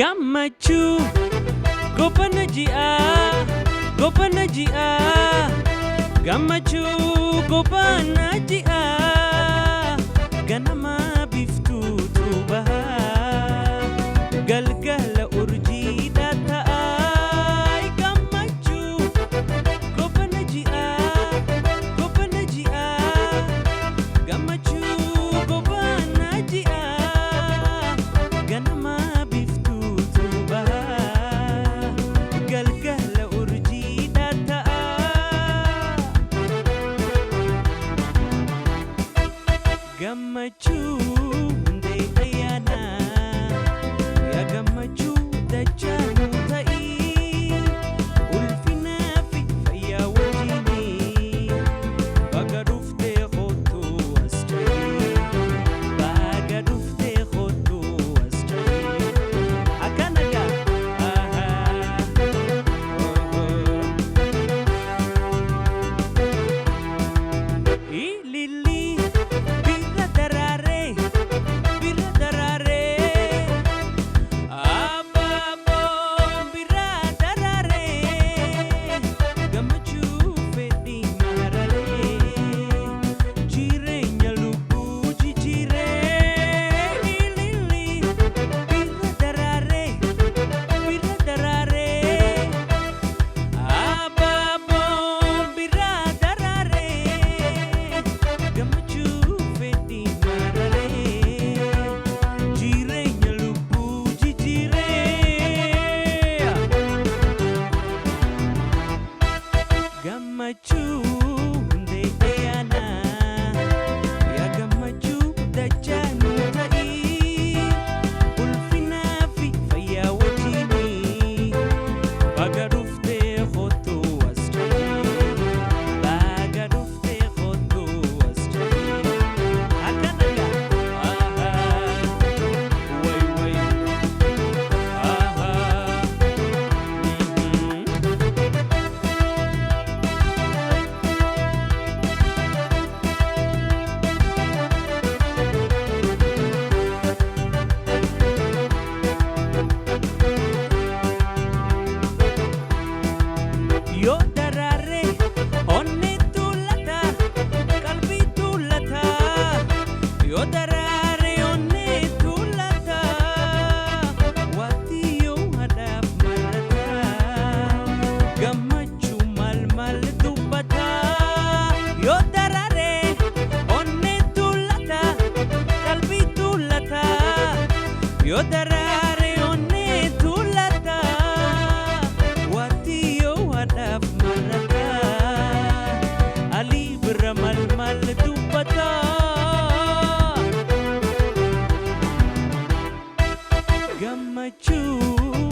Gammachuu gobbana ji'aa, gobbana ji'aa, gammachuu gobbana ji'aa, ganama biiftuutu bahaa, galgala urjiidha ta'a. Gammachuu gobbana ji'aa, gobbana ji'aa, gammachuu gobbana ji'aa, ganama biiftuutu bahaa, galgala urjiidha ta'a. Gammachuu hundee ayyaanaa, yaa gammachuu dachaa nuu ta'ii, ulfinaa fi fayyaa wajjinii, baga dhuftee kootu as ta'ii, baga dhuftee kootu as ta'ii. Akkana gaa. Ahaa. Oh. Ililli birra daraaree, birra daraaree, abaaboo birra daraaree, gammachuu fedhii maararee, jireenya lubbuu jijjiiree. Ililli birra daraaree, birra daraaree. Abaaboo birra daraaree, gammachuu fedhii maararee, jireenya lubbuu jijjiiree. Gammachuu hundee ayyaanaa, yaa gammachuu dachaa nuu ta'ii, ulfinaa fi fayyaa wajjinii. Baga dhuftee kootu as ta'ii, baga dhuftee kootu as ta'ii. Akkana gaa. Ahaa. Way way. Ahaa. Mhm. Yoo daraare onni tuulata, qalbii tuulata. Yoo daraare onni tuulata, waati yoo haadhaaf marata, gammachuu maal maal dubbata. Yoo daraare onni tuulata, qalbii tuulata. Yoo daraare onni tuulata, waati yoo haadhaaf marata, alii bira maal maal dubbata. Gammachuu